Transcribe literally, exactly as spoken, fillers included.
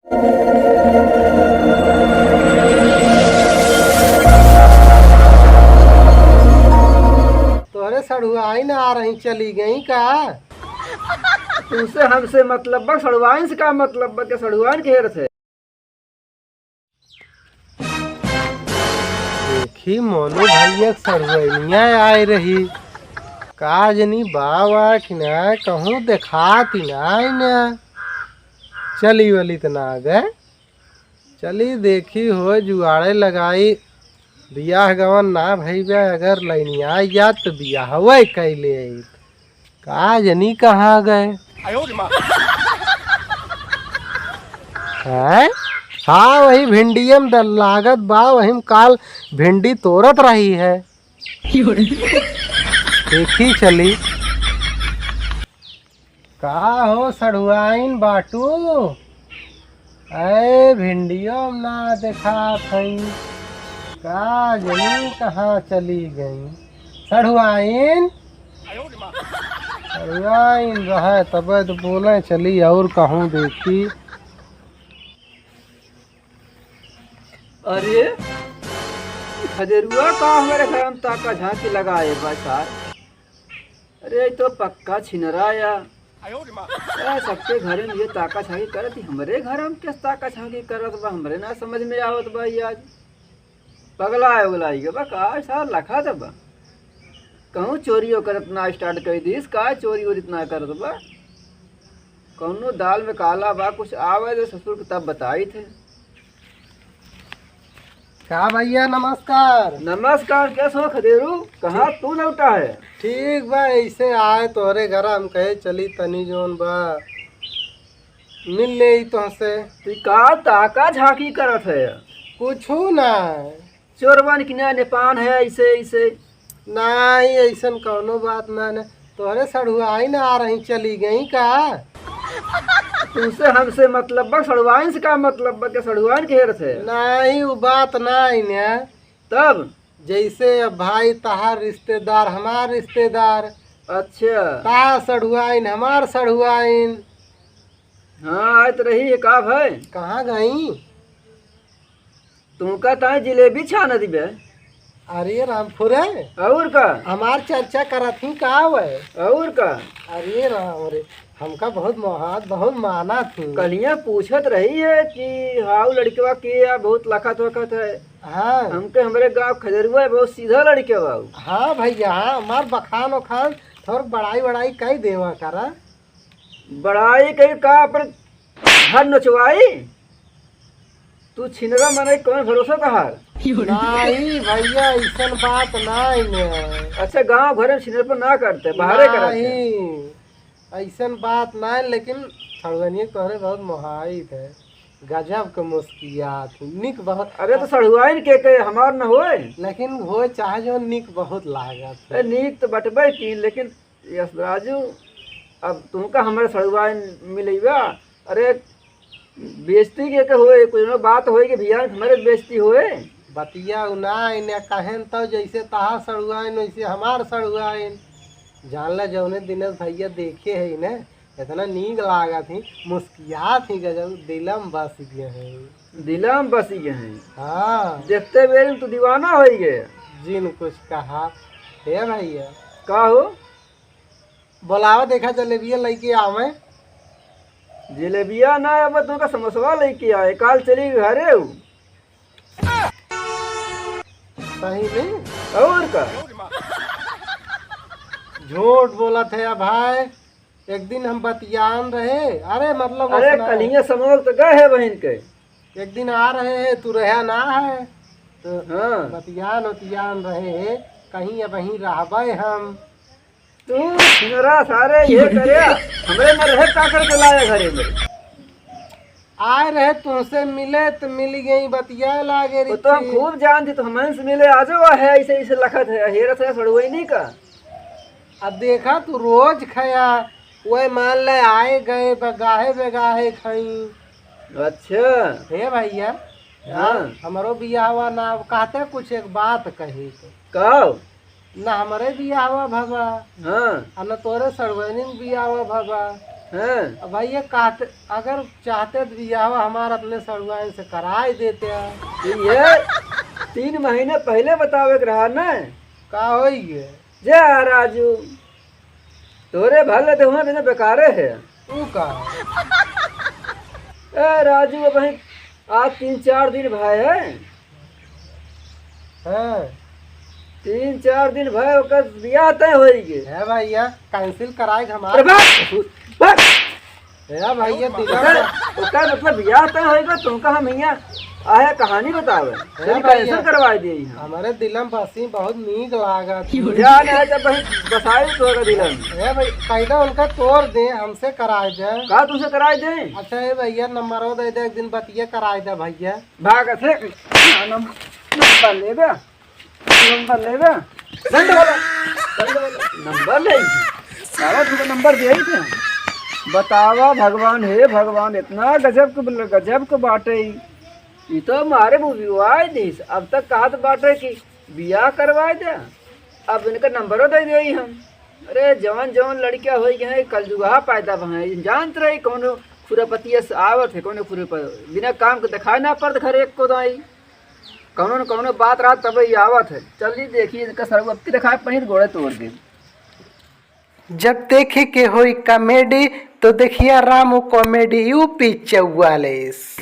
तोहरे सढ़ुआइन आ रही, चली गई का? तुमसे हमसे मतलब बा, सढ़ुआइन से का मतलब बा? के सढ़ुआइन के हेरत है? देखी मोनू भैया के सढ़ुआइनिया आए रही, का जनी बा बा कि ना, कहूँ देखात ही ना, ना चली वली त ना आ गए। चली देखी हो जुआड़े लगाई, बियाह गवन ना भई बे, अगर लइनिया आई जात त बियाहवे कैले आई। का जनी कहाँ गए? हैं? हाँ, वही भिंडिये में दल लागत बा, वही में काल भिंडी तोड़त रही है। देखी चली। का हो सढ़ुआइन बाटू? ऐ भिंडियो में ना देखात हई। का जनी कहाँ चली गई? सढ़ुआइन? सढ़ुआइन रहे तबे तो बोले चली और कहूँ देखी। अरे, खदेरुआ का हमरे घर में ताका झांकी लगाए बा सार? अरे, ई तो पक्का छिनरा या। ए, सबके घरे में ये ताका झांकी करत ही, हमरे घर में के ताका झांकी करत बा, हमरे ना समझ में आवत बा ई आज। पगला है, उगला ही के बा, का सार लखा त बा। कहूँ चोरियो करत ना start कर दीस, का चोरी वोरी इतना करत बा। कौनो दाल में काला बा, कुछ आवे दे ससुर के तब बताई थे। का भैया, नमस्कार। नमस्कार, कैसे हो खदेरू? कहाँ तू लौटा है? ठीक बा, ऐसे आए तोहरे घर, हम कहे चली तनी जोन बा मिल ले तोहसे। तू का ताका झांकी करत है? कुछू ना। चोरवन की ना नेपान है ऐसे, ऐसे। नाहीं, ऐसन कौनो बात ना, ना। तोहरे सढ़ुआइन आ रही, चली गई का? तुमसे हमसे मतलब बा, सढ़ुआइन से का मतलब बा? के सढ़ुआइन के हेरत है? नाहीं, वो बात नाहीं ना। तब? जैसे अब भाई तहार रिश्तेदार, हमार रिश्तेदार। अच्छा। तहार सढ़ुआइन, हमार सढ़ुआइन। हाँ, आइत रही है का भाई? कहाँ गई? तुमका ताई जिलेबी छान दिबे। अरे रामपुरे। और का? हमार चर्चा करत ही का हुए? और का? अरे राम रे, हमका बहुत मोहात, बहुत माना थी। कलिया पूछत रही है कि हाउ लड़कवा के या बहुत लखत वखत है। हाँ। हमके हमरे गाँव खजरुआ है, बहुत सीधा लड़कवा है। हाँ भैया, हाँ, हमार बखान वखान थोड़ बड़ाई वड़ाई कई देवा करा। बड़ाई कई का अपन घर नचवाई? तू छिनरा मने कौन भरोसा तहार? नाहीं भैया, ऐसन बात नाहीं है। अच्छा, गाँव घर में छिनर पर ना करते, बाहरे करते। नाहीं, ऐसन बात नाहीं, लेकिन सड़ुआइनिया तोहरे बहुत मोहाइत है। गजब के मुस्कियात है, निक बहुत। अरे तो सड़ुआइन के, के हमार न होए? लेकिन होए चाहे जो निक बहुत लागत है। ए, निक तो बटबे की, लेकिन यस राजू, अब तुमका हमरे सड़ुआइन मिलइबा? अरे, बेइज्जती के, के होए, कुछ बात होए कि भैया हमरे बेइज्जती होए? बतिया उ ना, इन्हें कहेन तो जैसे तहार सड़ुआइन, वैसे हमार सड़ुआइन। जान ले, जौने दिने भैया देखे है इन्हें, इतना नीक लागत ही, मुस्कियात ही गजब, दिलम बस गए हैं। दिलम बस गए हैं। हाँ। देखते बेर तू दीवाना होई गए। जिन कुछ कहा। हे भैया। का हो? बोलावा देखा, जलेबिया लइके आवे। जलेबिया ना, अब तुमका समोसवा लइके आए, काल चली घरे हूँ। सही में? और का? झूठ बोलत है भाई। एक दिन हम बतियान रहे, अरे मतलब अरे उसना कलिया समोस तो गए है बहन के। एक दिन आ रहे हैं, तू रहा ना है, तो हाँ। बतियान उतियान रहे हैं, कहीं अब वहीं रहबे हम। तू मेरा सारे ये करे, हमरे में रहे का करके लाया घरे में। आए रहे तुमसे मिले तो मिल गई, बतिया लागे वो तो हम रिची। खूब जानती, तो हमन से मिले आज वो है, ऐसे ऐसे लखत है, हेरत है सड़ुआइनी का। अब देखा तू रोज खाया, वही मान ले आए गए बगाहे बगाहे खाई। अच्छा। हे भैया, हाँ। हमरो बियाहवा ना, अब कहते कुछ एक बात कही तो। कहो। ना हमरे बियाहवा भवा, हाँ। आ ना तोरे सड़ुआइनी बियाहवा भवा। हाँ। अब भैया, कहते, अगर चाहते तो बियाह हमार अपने सड़ुआइन से कराए देते हैं। ये तीन महीने पहले बतावे के रहा ना। का होई गे? जा राजू, तोरे भले तो हुआ बिना बेकारे है। तू का? ए राजू, अब भाई, आज तीन चार दिन भए है। हाँ। तीन चार दिन भए, ओकर बियाह तय होई गे। है भैया, cancel कराए के हमार। अरे भाग, भाग। है भैया, दिलम ओकर, ओकर मतलब बियाह तय होई गे, तुमका हम हियाँ आहे कहानी बतावे। है चली भैया। Cancel करवाए दिए हम। हमारे दिलम बसी बहुत नीक लागत। जान है जब भाई बसाई तो होगा दिलम। है भाई, कायदा उनका तोड़ दे, हमसे कराए दे। का तुमसे कराए दे? अच्छा, ए भैया, नंबरो दे दे, एक दिन बतिया कराए दे भैया। भाग से, नम-, नंबर लेबे, नंबर लेबे। दंड वाला, दंड वाला, नंबर ले। साला तुमको नंबर दे ही थे। बतावा भगवान, हे भगवान, इतना गजब के, गजब के बाटे ई। ई तो मारे वो विवाह दिस, अब तक कहत बाटे कि बियाह करवाए दे। अब इनका नंबरो दे देई हम। अरे जवन जवन लड़कियाँ होई गए हैं, कलजुगहा पैदा भए हैं। जानत रही कौनो खुरापतिया से आवत है, कौनो खुरापत, बिना काम के दिखाई ना पड़त घर एक को दाई। कौनो न कौनो बात रहत तब ये आवत है। चली देखी इनका सरऊ अब की दिखाए पनीर गोड़े तोड़ दे। जब देखे के होई comedy तो देखिया रामू comedy U P चौवालीस।